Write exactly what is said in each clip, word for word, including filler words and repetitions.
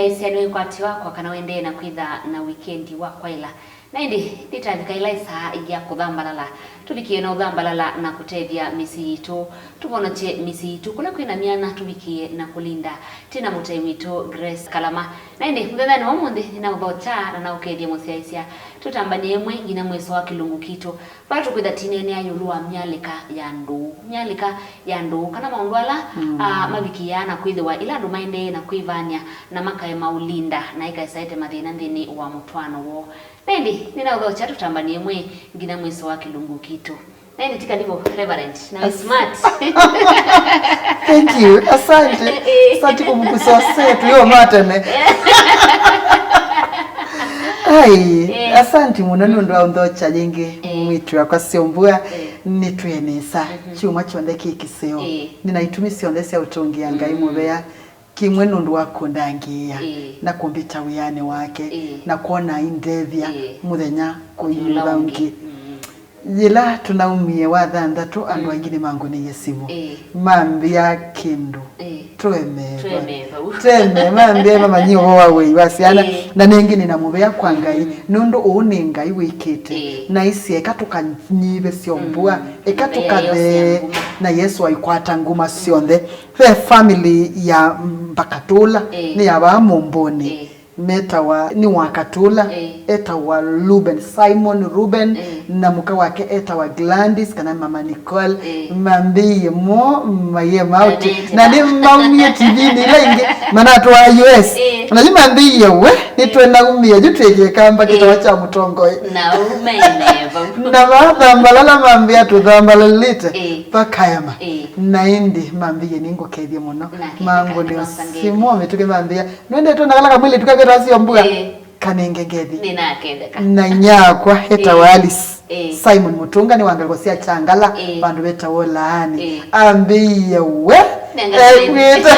Aisya nĩwĩkwatĩwa kwa kana wendee na kwĩtha na wikendi wa kwaĩla. Na ĩndĩ nĩtavika ĩla ĩsaa ya kũthambalala. Tũvikĩe na ũthambalala na kũtethya mĩsyĩ yitũ. Tũvonokye mĩsyĩ yitũ kũla kwĩna myanya tũvikĩe na kũlinda. Twĩ na mũtai witũ Grace Kalama. Na ĩndĩ mũthenyanĩ wa ũmũnthĩ nĩnaũthokya na naũkethya mũsyaĩĩsya. Tũtambany'e ĩmwe nginya mwĩso wa kĩlungu kitũ. Vala tũkwĩtha tineenea ĩũlũ wa myalĩka ya ndũũ. Myalĩka ya ndũũ, kana maũndũ ala, mm, ah, mavikĩaa na kwĩthĩwa ĩla andũ maendee na kwĩvany'a na makaema ũlinda na ĩkaesaĩte mathĩna nthĩnĩ wa mũtwaano woo. Na ĩndĩ, nĩnaũthokya tũtambany'e ĩmwe nginya mwĩso wa kĩlungu kitũ. Na ĩndĩ ti karibu, Reverend. Na wĩ smart. Thank you. Asante. Eh. Asante kũmũkusa ũsee, tuyo matene. Ai, eh, asanti mũno nĩ ũndũ wa ũnthokya yĩngĩ, eh, mwĩĩtu wakwa Syombua. Eh. Nĩtwĩe nesa. Mhm. Kyumwa kyonthe kĩ kĩseo. Eh. Nĩ na itumi syonthe sya ũtũngĩa Ngai, mm, mũvea, kĩmwe nĩ ũndũ wa kũndangĩĩa, eh, na kũmbĩta wĩanĩ wake, eh, na kwona aindethya, eh, mũthenya kũyĩva ũngĩ. Mm. Yĩla tũnaumie wa thanthatũ, andũ, mm, aingĩ nĩmangũnĩie simũ. Ĩĩ. Mambĩa kĩndũ. Ĩĩ. Tũeme vau. Tũeme vau. Tũeme, mambĩa mamanyie ũvoo wa wei wa syana. Ĩĩ. Na nĩngĩ nĩna mũvea kwa Ngai, mm, nũndũ ũũ nĩ Ngai wĩkĩte. Ĩĩ. Na isye, eka tũkanyive Syombua, mm, eka tũkathee, na Yesũ aikwata nguma syonthe. Ve family ya Mbakatũla, ĩĩ, nĩ ya vaa Mũmbũnĩ. Ĩĩ. Metawa nĩ wa Katũla, ĩĩ, etawa Ruben, Simon Ruben, ĩĩ, na mũka wake etawa Gladys, kana Mama Nicole. Ĩĩ. Mambĩie mo, maye mauti. Ĩĩ. Na nĩ maumie T V-inĩ ila ingĩ, manatwaa U S. Ĩĩ. Na yu mambĩie we, nĩtwenaumia, yu twĩkĩe kamba kĩtawa, ĩĩ, kya mũtongoi. Na ume neva. Na vathambalala mambĩa tũthambalalĩte, ĩĩ, vakaema. Ĩĩ. Na ĩndĩ mambĩie nĩngũkethie mũno. Nake mangũnĩ ndakatwasa ngenge. Simũ mĩtũkĩ mambĩa, nĩwendetwe na kala kamwĩlĩtu kaketawa Syombua? Ĩĩ. Kanenge ngethi. Nĩnaketheka. Na nyakwa etawa, ĩĩ, Alice. Ĩĩ. Simon Mũtũnga nĩ wa ngalĩko sya Kyangala, ĩĩ, vandũ vetawa Laani. Ĩĩ. Ambĩie we. Nanga ekwĩta.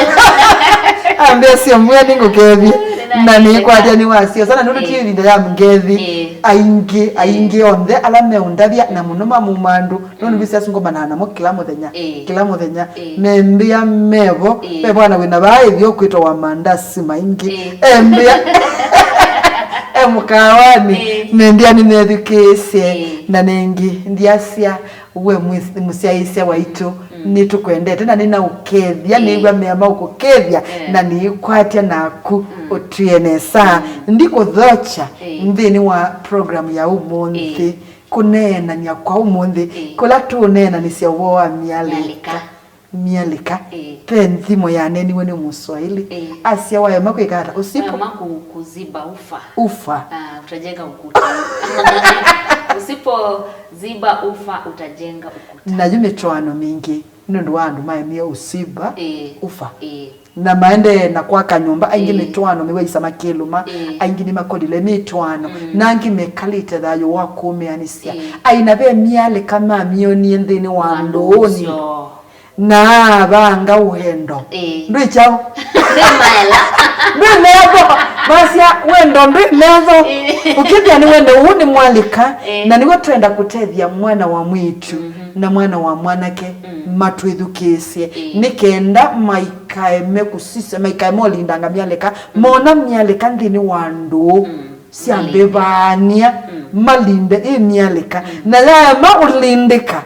Ambĩa Syombua nĩngũkethie. Nĩnaketheka. Na nĩkwatya nĩwasyosa, na nũndũ ti, ĩĩ, ĩvinda ya ngethi. Ĩĩ. Aingĩ, ĩĩ, aingĩ onthe ala meũndavya na mũno mamumandũ. Nũndũ, mm, mbisi asu ngomanaa namo kĩla mũthenya, ĩĩ, kĩla mũthenya. Ĩĩ. Membĩa mevo, ĩĩ, ve vwana wĩna vaa ĩthyo kwĩtwa wa mandasi maingĩ. Ĩĩ. Embĩa e mũkawanĩ, ĩĩ, membĩa nĩmethukĩĩsye. Ĩĩ. Na nĩngĩ ndyasya we mwĩ-, mũsyaĩĩsya waitũ, mm, nĩtũkwendete na nĩnaũkethya, ĩĩ, nĩw'a meema ũkũkethya, ĩĩ, na nĩkwatya naku, mm, ũtwĩe nesa. Mm. Ndikũthokya, ĩĩ, nthĩnĩ wa program ya ũmũnthĩ. Ĩĩ. Kũneenany'a kwa ũmũnthĩ, ĩĩ, kũla tũũneenanĩsya ũvoo wa myalĩka. Myalĩka. Myalĩka. Ĩĩ. Ve nthimo yaneeniwe nĩ Mũswaili. Ĩĩ. Asya, waema kwĩka ata? Usipo- Waema ku-, kuziba ufa. Ufa. Ah, utajenga ukuta. Usipoziba ufa, utajenga ukuta. Na yu mĩtwaano mingĩ nĩ ũndũ wa andũ maemie usiba, ĩĩ, ufa. Ĩĩ. Na maendee na kwaka nyũmba, aingĩ, ĩĩ, mĩtwaano mĩwaisa makĩlũma, ĩĩ, aingĩ nĩmakolile mĩtwaano, mm, na angĩ mekalĩte thayũ wa kũũmĩanĩsya. Ĩĩ. Aina ve myalĩka mamyonie nthĩnĩ wa ndũũnĩ. Ũsyo. Na avanga wendo. Ĩĩ. Ndwĩ kyaũ? Ndwĩ maela. Ndwĩ metho. Masya wendo ndwĩ metho. Ĩĩ. Ũkĩthĩa nĩ wendo ũũ nĩ mwalĩka, ĩĩ, na nĩw'o twenda kũtethya mwana wa mwĩĩtu, mhm, na mwana wa mwanake, mm, matwĩthukĩĩsye, ĩĩ, nĩ kenda maikaeme kũsisya, maikaeme ũlindanga myalĩka, mm, mona myalĩka nthĩnĩ wa ndũũ, mm, syambĩvaania, mm, malinde ĩ myalĩka. Mm. Na yaema ũlindĩka,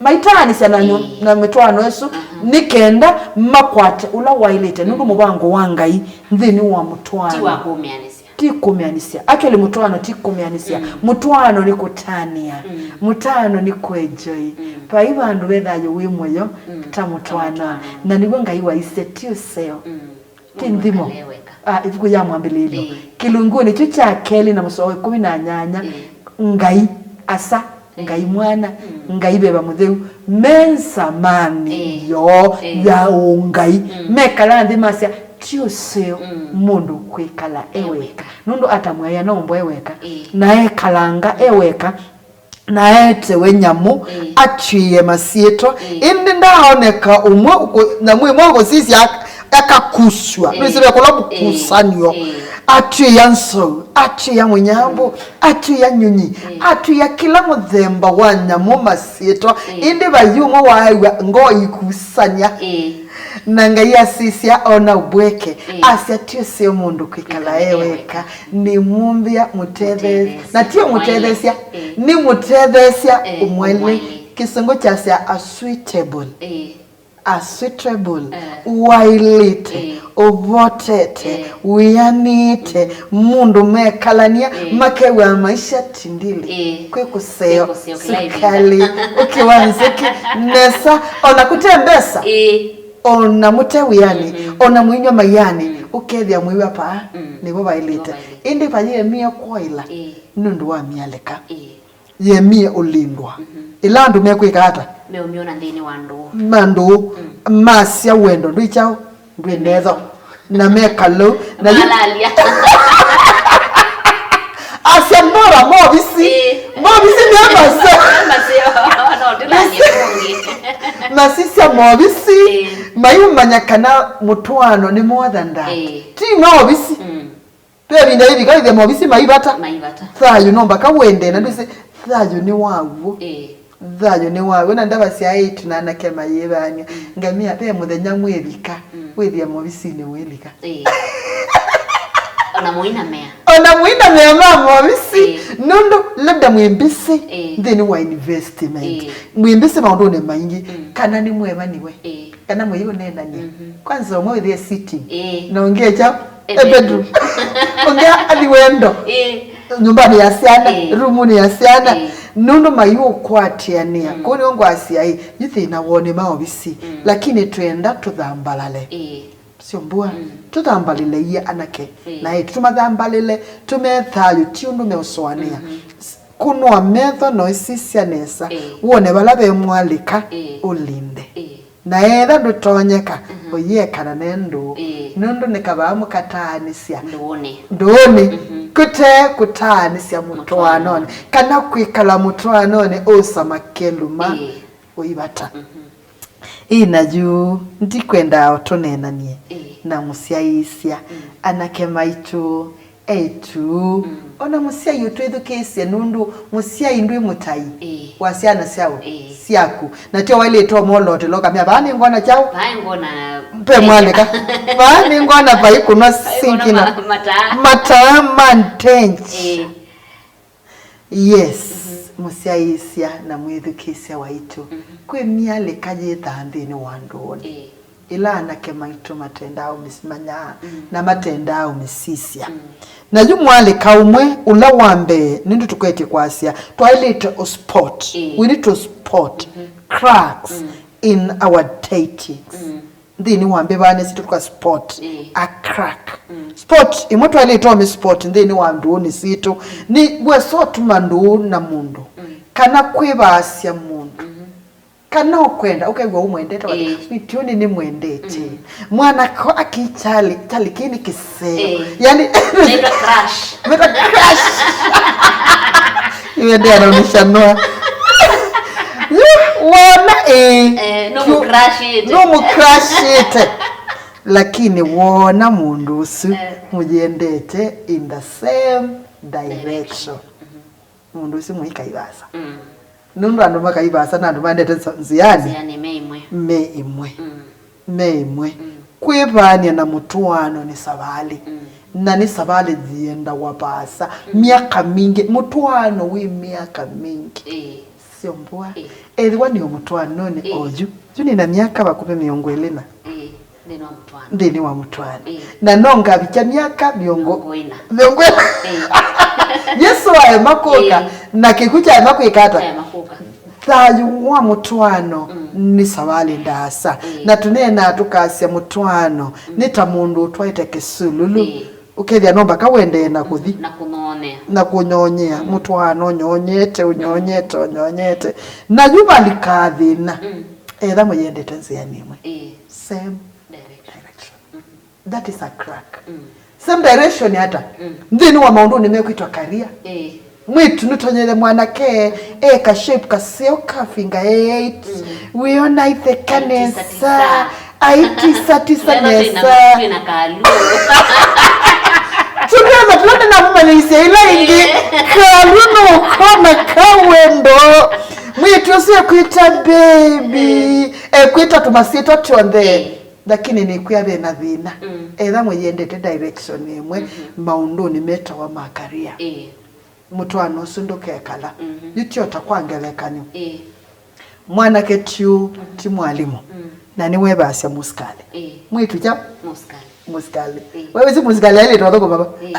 maitaanĩsya na nyo-, ĩĩ, na mĩtwaano ĩsu, mhm, nĩ kenda makwate ũla waĩlĩte, nũndũ, mm, mũvango wa Ngai nthĩnĩ wa mũtwaano ti wa kũũmĩanĩsya. Ti kũmĩanĩsya. Actually, mũtwaano ti kũmĩanĩsya. Mm. Mũtwaano nĩ kũtanĩa. Mm. Mũtwaano nĩ kwenjoy. Mm. Vai vandũ ve thayũ wĩ mũyo, mm, ta mũtwaano. Ta mũtwaano. Na nĩw'o Ngai waisye ti ũseo. Mm. Ti nthimo. Mũndũ ekale weka. Ah, ĩvuku ya Mwambĩlĩĩlyo. Ĩĩ. Kĩlungunĩ kyu kya kelĩ na mũsoa wa ĩkũmi na nyanya, ĩĩ, Ngai Asa, Ngai Mwana, mm, Ngai Veva Mũtheu, me nzamanĩ, ĩĩ, yoo, ĩĩ, ya ũngai. Mm. Mekala nthĩ masya, ti ũseo, mm, mũndũ kwĩkala e weka. E weka. Nũndũ Atamu aĩ anombwa e weka, ĩĩ, na ekalanga e weka, na etewe nyamũ, ĩĩ, atw'ĩe masyĩtwa, ĩĩ, ĩndĩ ndaaoneka ũmwe ũkũ-, nyamũ ĩmwe ũkũsisya ak-, akakusw'a. Ĩĩ. Ndwĩsĩ ve kũla, ĩĩ, mũkusanĩo. Ĩĩ. Atw'ĩa nzou, atw'ĩa mũnyambũ, mm, atw'ĩa nyũnyi, ĩĩ, atw'ĩa kĩla mũthemba wa nyamũ masyĩtwa. Ĩĩ. Ĩndĩ vai ũmwe waaĩw'a ngoo ikusany'a. Ĩĩ. Na Ngai asisya ona ũbweke, ĩĩ, asya, "Ti ũseo mũndũ kwĩkala e weka, nĩmũmbĩa mũtetheesya." Na ti mũtetheesya, ĩĩ, nĩ mũtetheesya, ĩĩ, ũmwaĩle. Kĩsũngũ kyasya a suitable. Ĩĩ. A suitable, eh, waĩlĩte, eh, ũvotete, eh, wĩanĩte, mm, mũndũ mekalania, eh, makew'a maisha tindili, eh, kwĩ kũseo, kwĩ kũseo kĩla ĩvinda, sukali, ũkĩ wa nzũkĩ, nesa, ona kũte mbesa, eh, ona mũte wĩanĩ, mhm, ona mũinywa maianĩ, mm, ũkethĩa mwĩw'a paa, mm, nĩvo vaĩlĩte. Nĩvo vaĩlĩte. Ĩndĩ vayĩemie kwaĩla, eh, nũndũ wa myalĩka. Eh. Yemie ũlindwa. Mhm. Ĩla andũ mekwĩka ata? Meũmyona nthĩnĩ wa ndũũ. Ma ndũũ, mm, masya wendo ndwĩ kyaũ? Ndwĩ metho. Na me kalou. Na yu- Malalia. Asya mbora movisi. Ĩĩ. Movisi nĩ maseo. Maseo. No, ndĩlalie kũngĩ. Masisya movisi. Ĩĩ. Maiũmanya kana mũtwaano nĩ more than that. Ĩĩ. Ti movisi. Mm. Ve ĩvinda yĩvika wĩthĩa movisi maivata. Maivata. Thayũ no mbaka wende, na, mm, ndwĩsĩ thayũ nĩ wa w'o. Ĩĩ. Thayũ nĩ wa w'o, na ndavasya eight na anake mayĩvaany'a. Mm. Ngamĩa, ve mũthenya mwĩvika, mm, wĩthĩa movisinĩ wĩlika. Ĩĩ. Ona mũinamea. Ona mũinamea ma movisi, ĩĩ, nũndũ labda mwĩ mbĩsĩ, ĩĩ, nthĩnĩ wa investment. Ĩĩ. Mwĩ mbĩsĩ maũndũnĩ maingĩ, mm, kana nĩ mwevaniwe. Ĩĩ. Kana mũiũneenany'a. Mhm. Kwanza ũmwe wĩthĩe sitting. Ĩĩ. Na ũngĩ ekya e bedroom. Ũngĩ athi wendo. Ĩĩ. Nyũmbanĩ ya syana, ĩĩ, rumunĩ ya syana. Ĩĩ. Nũndũ maiũkwatĩanĩa. Mm. Kũu nĩo ngwasya ĩ, yu thĩna woo nĩ ma ovisi. Mm. Lakini twenda tũthambalale. Ĩĩ. Sio mbua. Mm. Tũthambalĩle ie anake. Ĩĩ. Na ĩĩ, tũmathambalĩle, tũmethayũ, ti ũndũ meũsũanĩa. Mhm. Kũnũa metho na ũisisya nesa, ĩĩ, wone vala ve mwalĩka, ĩĩ, ũlinde. Ĩĩ. Na etha ndũtonyeka, mhm, ũyĩekana ne ndũũ. Ĩĩ. Nũndũ nĩ kavaa mũkataanĩsya ndũũnĩ. Ndũũnĩ. Mhm. Kũte kũtaanĩsya mũtwaanonĩ. Mũtwaanonĩ. Kana kwĩkala mũtwaanonĩ ũũsama keluma. Ĩĩ. Ũivata. Mhm. Ĩ na yu, ndikwenda o tũneenanie, ĩĩ, na mũsyaĩĩsya, mm, anake maitũ, eĩtu, mm, ona mũsyai ũtwĩthukĩĩsye, nũndũ mũsyai ndwĩ mũtai, ĩĩ, wa syana syaũ, ĩĩ, syaku. Na tyo waĩlĩte ũmolotela ũkamea, "Vaa nĩngwona kyaũ? Vaa nĩngwona ve mwalĩka. Vaa nĩngwona vai kũnwa, vai kũnwa sinkina ma-, mataa. Mataa ma ntenji." Ĩĩ. Yes, mhm, mũsyaĩĩsya na mwĩthukĩĩsya waitũ. Mhm. Kwĩ myalĩka yĩthaa nthĩnĩ wa ndũũnĩ. Ĩĩ. Ĩla anake maitũ matendaa ũmĩmanyaa, mm, na matendaa ũmĩsisya. Mm. Na yu mwalĩka ũmwe ũla wa mbee, nĩndũ tũkwetye kwasya, twaĩlĩte ũspot. Ĩĩ. We need to spot, mhm, cracks, mm, in our datings. Mm. Nthĩnĩ wa mbĩvanĩ sitũ tũka spot, ĩĩ, a crack. Mm. Spot ĩmwe twaĩlĩte ũmĩ spot nthĩnĩ wa ndũũnĩ sitũ. Mm. Nĩ wesa ũtuma ndũũ na mũndũ. Mm. Kana kwĩvaasya mũndũ. Mhm. Kana ũkwenda, ũkew'a ũmwendete, wati, ĩĩ, "Mitioni nĩmwendete." Mm. Mwanako akichali, chali kĩĩ nĩ kĩseo. Ĩĩ. Yani, naitwa crush. Meta crush. Iwe ndia na unishanua. Wona, ĩĩ. Eh, no mũcrushĩte. No mũcrushĩte. Lakini wona mũndũ ũsu, eh, mũyendete in the same direction. Direction. Mhm. Mũndũ ũsu mũikaivasa. Mm. Nũndũ andũ makaivasa na andũ maendete nza-, nzĩanĩ. Nzĩanĩ me ĩmwe. Me ĩmwe. Mm. Me ĩmwe. Mm. Kwĩvaany'a na mũtwaano nĩ savalĩ. Mm. Na nĩ savalĩ yĩendawa vaasa. Mm. Myaka mingĩ. Mũtwaano wĩ myaka mingĩ. Ĩĩ. Sio mbua. Ĩĩ. Ethĩwa nĩ o mũtwaanonĩ, ĩĩ, oyu. Yu nĩ na myaka vakuvĩ mĩongo ĩlĩ na. Ĩĩ. Nthĩnĩ wa mũtwaano. Nthĩnĩ wa mũtwaano. Ĩĩ. Na no ngavikya myaka mĩongo, mĩongo ĩna. Mĩongo ĩna. Ĩĩ. Yesũ aema kũka, ĩĩ, na kĩkw'ũ kyaema kwĩka ata? Kyaema kũka. Thayũ wa mũtwaano, mm, nĩ savalĩ ndaasa. Ĩĩ. Na tũneenaa tũkasya mũtwaano, mm, nĩ ta mũndũ ũtwaĩte kĩsululu. Ĩĩ. Ũkethĩa no mbaka wendee na kũthi. Na kũnyonyea. Na kũnyonyea. Mm. Mũtwaano ũnyonyete, ũnyonyete, ũnyonyete. Na yu valikaa thĩna. Mm. Etha mũyendete nzĩanĩ ĩmwe. Ĩĩ. Same direction. Direction. Mm-hmm. That is a crack. Mm. Same direction ata? Mm. Nthĩnĩ wa maũndũnĩ mekwĩtwa career. Ĩĩ. Mwĩĩtu nũtonyele mwanake, e ka shape kaseo ka figure eight. Mm. Wĩona itheka nesa. Aitisatisa. Aitisatisa nesa. Twĩna, twĩna kaluo. Tũnesa tũla nĩnamũmanyĩisye ila ingĩ. Eh. Kaluo nũkona kawendo. Mwĩĩtu ũsu ekwĩta baby. Eh. Ekwĩta tũmasyĩtwa tyonthe. Eh. Lakini nĩkwĩa ve na thĩna. Mm. Etha mũyendete direction ĩmwe, mhm, maũndũnĩ metawa ma career. Ĩĩ. Mũtwaano ũsu ndũkekala. Mhm. Yu tyo ta kwa ngelekany'o. Ĩĩ. Mwanake tyu, mhm, ti mwalimũ. Mm. Na nĩwevaasya mũsikalĩ. Ĩĩ. Mwĩĩtu kya? Mũsikalĩ. Mũsikalĩ. Ĩĩ. We wĩsĩ mũsikalĩ ailĩte ũthũkũma va? Ĩĩ.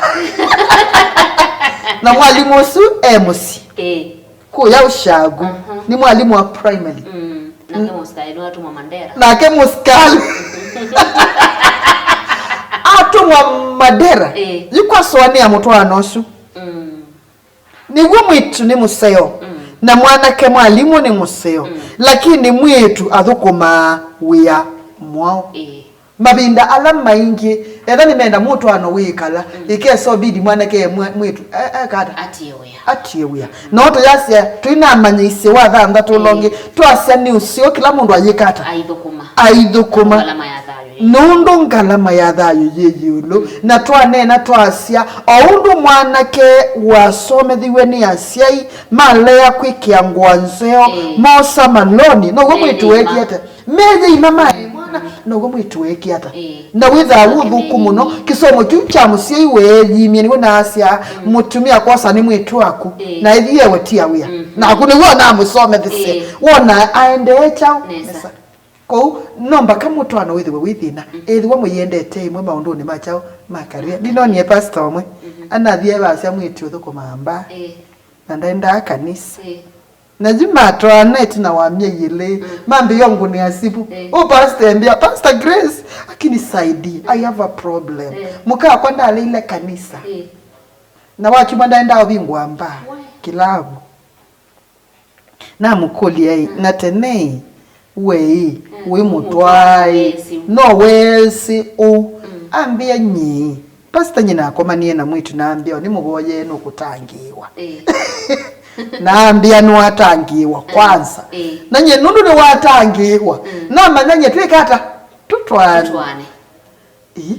Na mwalimũ ũsu e mũsyĩ. Ĩĩ. Kũya Ushagu, aha, nĩ mwalimũ wa primary. Mm. Nake mũsikalĩ nĩwatũmwa Mandera. Nake mũsikalĩ atũmwa Mandera. Ĩĩ. Yu kwasũanĩa mũtwaano ũsu. Mm. Nĩw'o mwĩĩtu nĩ mũseo, mm, na mwanake mwalimũ nĩ mũseo, mm, lakini mwĩĩtu athũkũmaa wĩa mwaũ? Ĩĩ. Mavinda ala maingĩ, etha nĩmenda mũtwaano wĩkala, mm, ĩkesa ũvindi mwanake e mwa-, mwĩĩtu, e-, ekata? Atie wĩa. Atie wĩa. No tũyasya, tũinamanyĩisye wa thanthatũ, mm, ũla ũngĩ, twasya nĩ ũseo kĩla mũndũ ayĩkata? Aithũkũma. Aithũkũma. Ngalama ya thayũ yĩ. Nũndũ ngalama ya thayũ yĩ ĩũlũ. Mm. Na twaneena twasya, o ũndũ mwanake wasomethiw'e nĩ asyai, malea kwĩkĩa ngũa nzeo, ĩĩ, moosa maloni, now'o, ĩĩ, mwĩĩtu weekie ata? Meyĩima maĩ mwana, now'o mwĩĩtu weekie ata? Ĩĩ. Na wĩthaa wĩ ũthũku mũno, kĩsomo kĩu kya mũsyai weeyimie, nĩw'o naasya, mm, mũtumĩa kwosa nĩ mwĩĩtu waku, ĩĩ, na ethĩewe tia wĩa. Mm. Naku nĩw'o namũsomethisye. Ĩĩ. Wona aendee kyaũ? Nesa. Nesa. Kwoou, no mbaka mũtwaano wĩthĩwe wĩ thĩna. Mm. Ethĩwa mũyendete ĩmwe maũndũnĩ ma kyaũ? Ma career. Ndinonie pastor ũmwe, mhm, anathi evaasya mwĩĩtu ũthũkũmaa mbaa. Ĩĩ. Na ndaendaa kanisa. Ĩĩ. Na yu matwaana ĩtina wa myei ĩlĩ, mm, mambĩĩa ũngũnĩa simũ. Ĩĩ. Ũ pastor embĩa, "Pastor Grace, akini saidi, I have a problem." Ĩĩ. Mũka wakwa ndaleile kanisa. Ĩĩ. Na wakyumwa ndaendaa ũvingũa mbaa, we, kĩlavu. Namũkũlya-ĩ, mm, na tene-ĩ, we-ĩ, mm, wĩ mũtwae-ĩ, wĩsĩ, no weesĩ ũ? Mm. Ambĩa nyie, pastor, nyie nakomanie na mwĩĩtu na ambĩa, "Nĩmũvoyee nũkũtangĩĩwa." Ĩĩ. Na ambĩa nĩwatangĩĩwa, mm, kwanza. Ĩĩ. Na nyie nũndũ nĩwatangĩĩwa, mm, namanya nyie twĩka ata? Tũtwaane. Tũtwaane. Ĩĩ.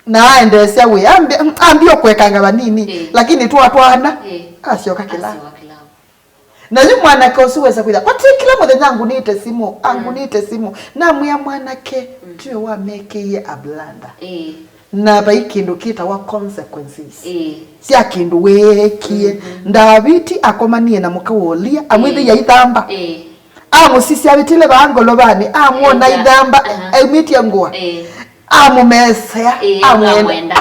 Na aendeesya wĩa, ambi-, ambia ũkwekanga vanini, ĩĩ, lakini twatwaana, ĩĩ, asyoka kĩla. Asyoka kĩlavu. Na yu mwanake ũsu wesa kwĩtha, vati kĩla mũthenya angũnĩte simũ, mm, angũnĩte simũ. Namwĩa mwanake, mm, tiwe wamekĩie a blunder. Ĩĩ. Na vai kĩndũ kĩtawa consequences, ĩĩ, sya kĩndũ weekie. Mm-hmm. Ndaviti akomanie na mũka wa Ulia, amwĩthĩa, ĩĩ, aithamba. Ĩĩ. Amũsisya avĩtĩle vaa ngolovanĩ, amwona, ĩĩ, aithamba, aha, aumĩtye ngũa. Ĩĩ. Amũmesea, ĩĩ, amwenda. Amwenda.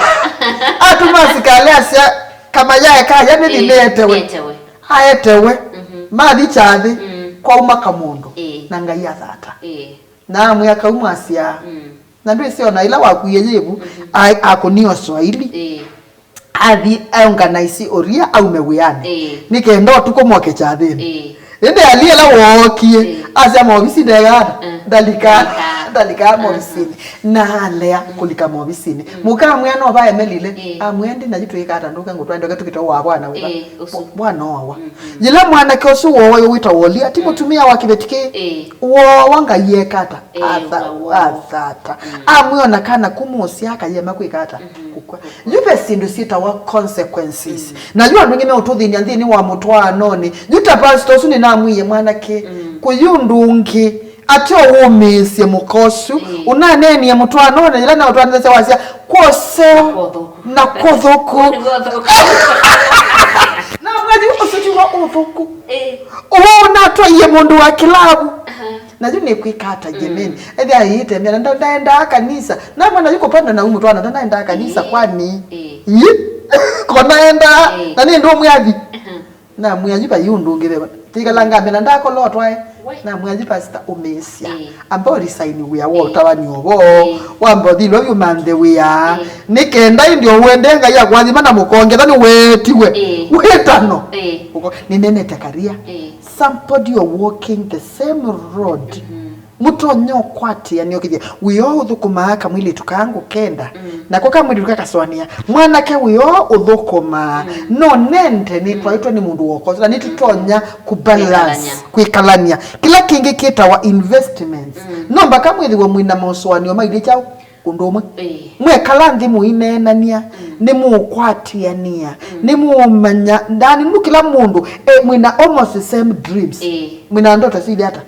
Atũma asikalĩ asya, "Kamayae kaya nĩthi, ĩĩ, nĩetewe." Nĩetewe. Aetewe. Mhm. Mathi kyathĩ, mm, kwauma kamũndũ. Ĩĩ. Na Ngai athata. Ĩĩ. Na amwĩa, "Kau mwasyaa." Mm. Na ndwĩsĩ ona ĩla wakuie yĩvu, mhm, a-, akũnie Swahili. Ĩĩ. Athi aorganize Ulia aume wĩanĩ. Ĩĩ. Nĩ kenda ũtukũ moke kyathĩnĩ. Ĩĩ. Ĩndĩ Ali ĩla wookie, ĩĩ, asya maovisi ndeka ata? Eh. Ndalika, ndalika, ndalika, aha, maovisinĩ. Na alea, mhm, kũlika maovisinĩ. Mm. Mũka amwĩa no vaemelile. Ĩĩ. Amwĩa ndi na yu twĩka ata ndũke ngũtwae ndoke tũkĩte wa bwana wĩva? Ĩĩ, ũsu. Bwana oawa. Mhm. Yĩla mwanake ũsu woowa wĩtawa Ulia, ti, mm, mũtumĩa wa kĩveti kĩĩ. Ĩĩ. Woowa Ngai eka ata? Ĩĩ, atha-, wa, wa, athata. Mm. Amwĩa ona kana kuma ũsyaa kayĩema kwĩka ata? Mhm. Kũkw'a. Yu ve syĩndũ syĩtawa consequences. Mm. Na yu andũ aingĩ meũtũthĩny'a nthĩnĩ wa mũtwaanonĩ. Yu ta pastor ũsu nĩnamwĩie mwanake, mm, kũyĩ ũndũ ũngĩ, ate ũũmĩĩsye mũka ũsu. Mm. Ũnaneenie mũtwaanonĩ, yĩla naũtwaanĩthasya wasya, kwoseo na kũthũku. Na kũthũku. Ũndũ wa ũthũku. Na mwezi ũsu tiwa ũthũku. Eh. Ũũ ũnatwaie mũndũ wa kĩlavu. Aha. Na yu nĩkwĩka ata, mm, Jemeni? Ethĩa ayĩtembea, na nda-, ndaendaa kanisa. Na mwana yu kũpanda na umu twana, nda-, ndaendaa kanisa, eh, kwani? Eh. Ii? Ko naendaa, eh, na nĩ ndũ mwathi. Aha. Na mwathi vai ũndũ ũngĩ veva. Tĩkala ngambena ndakolotwae. We. Na mwathi pastor ũmĩsya. Eh. Amba ũrisaini wĩa wa, eh, ũtavani ũvo. Eh. Wamba ũthilwa yu manthe wĩa. Eh. Nĩ kenda ĩndĩ ũwende Ngai akwathima na mũkongetha nĩ wetiwe. Eh. Wĩtano. Eh. Ũko, nĩnenete karia. Eh. Somebody you're walking the same road. Mhm. Mũtonya ũkwatĩanĩa ũkĩthya wĩoo ũthũkũmaa kamwĩlĩtu kaa ngũkenda. Mm. Nako kamwĩlĩtu kakasũanĩa mwanake wĩoo ũthũkũmaa. Mm. No nende nĩtwaĩtwe nĩ mũndũ wokosa na nĩtũtonya kũbalance, kwĩkalany'a. Kwĩkalany'a. Kĩla kĩngĩ kĩtawa investments. Mm. No mbaka mwĩthĩwe mwĩna maũsũanĩo mailye kyaũ? Ũndũ ũmwe. Ĩĩ. Mwekala nthĩ mũineenany'a, mm, nĩmũũkwatĩanĩa, mm, nĩmũũmanya, ndani nũndũ kĩla mũndũ, eh, mwĩna almost the same dreams. Ĩĩ. Mwĩna ndoto sili ata?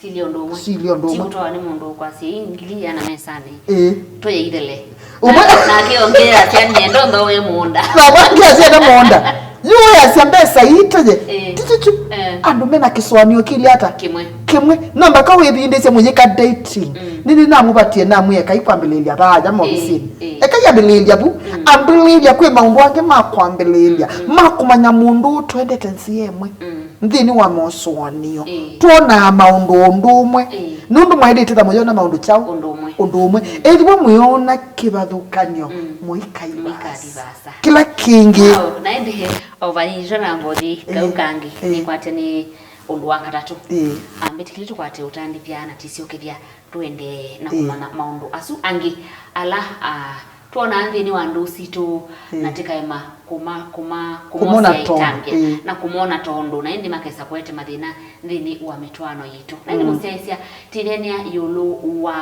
Silya ũndũ ũmwe. Silya ũndũ ũmwe. Ti kũtwawa nĩ mũndũ ũkwasya ii ngili ĩana mesa nthĩ. Ĩĩ. Tũyĩithele. Ũmwe. Na- nake ongea asya nĩenda ũnthoe mũũnda. Na mangĩ asya enda mũũnda. Yu asya mbesa ii tũye. Ĩĩ. Titutu. Eh. Andũ mena kĩsũanĩo kĩlĩ ata? Kĩmwe. Kĩmwe. No mpaka wĩvindĩsye mũyĩka dating. Mm. Nĩnĩ namũvatie namwĩa kai kwambĩlĩlya vaya maovisinĩ. Ĩĩ, ĩĩ. Eka yambĩlĩlya vu. Mm. Ambĩlĩlya kwĩ maũndũ angĩ ma kwambĩlĩlya. Mm. Ma kũmanya mũndũ ũũ twendete nzĩa ĩmwe. Mm. Nthĩnĩ wa mosũanĩo. Ĩĩ. Twonaa maũndũ ũndũ ũmwe. Ĩĩ. Nũndũ mwaĩlĩte ta mũyona maũndũ kyaũ? Ũndũ ũmwe. Ũndũ ũmwe. Mm. Ethĩwa mũyona kĩvathũkany'o, mm, mũikai vaasa. Mũikai vaasa. Kĩla kĩngĩ. Wow, na ĩndĩ o vanyitwa na ngothi kau, ĩĩ, kangĩ, ĩĩ, nĩkwate nĩ ũndũ wa katatũ. Ĩĩ. Ambĩtĩkĩlĩ tũkwate ũtandĩthya na tisyokethya tũendee na, ĩĩ, kũmanya maũndũ asu angĩ ala, ah, twonaa nthĩnĩ wa ndũũ sitũ, ĩĩ, na tĩkaema kũma, kũma, kũmona kũmosya tondũ, ĩtambya, ĩĩ, na kũmona tondũ, na ĩndĩ makesa kũete mathĩna nthĩnĩ wa mĩtwaano yitũ. Na ĩndĩ, mm, mũsyaĩĩsya, tĩneenea ĩũlũ wa,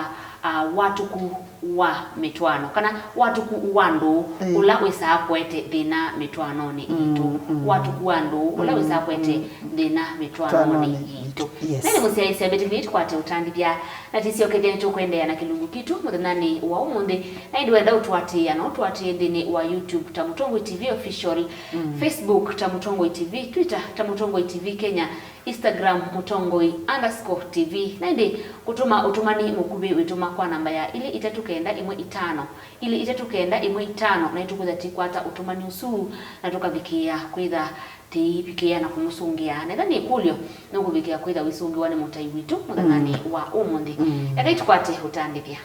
ah, watũku wa mĩtwaano, kana watũku wa ndũũ, ĩĩ, ũla wĩsaa kũete thĩna mĩtwaanonĩ yitũ. Mm, mm. Watũku wa ndũũ ũla, mm, wĩsaa kũete, mm, thĩna mĩtwaanonĩ, mĩtwaanonĩ yitũ. Yes. Na ĩndĩ mũsyaĩĩsya, mbĩtĩkĩlĩ tũkwate ũtandĩthya na tisyokethya nĩtũkũendeea na kĩlungu kitũ mũthenyanĩ wa ũmũnthĩ. Na ĩndĩ wenda ũtũatĩĩa, no ũtũatĩĩe nthĩnĩ wa YouTube ta Mũtongoi T V Official, mm, Facebook ta Mũtongoi T V, Twitter ta Mũtongoi T V Kenya, Instagram Mũtongoi underscore T V. Na ĩndĩ kũtũma ũtũmani mũkuvĩ wĩtũma kwa namba ya ilĩ itatũ kenda ĩmwe itano, ilĩ itatũ kenda ĩmwe itano, na ĩtũkwĩtha tĩkwata ũtũmani ũsu na tũkavikĩĩa kwĩtha tĩivikĩĩa na kũmũsũngĩa. Na ethĩwa nĩ ĩkũlyo, nũkũvikĩa kwĩtha wĩsũngĩwa nĩ mũtai witũ mũthenyanĩ, mm, wa ũmũnthĩ. Mm. Ekai tũkwate ũtandĩthya.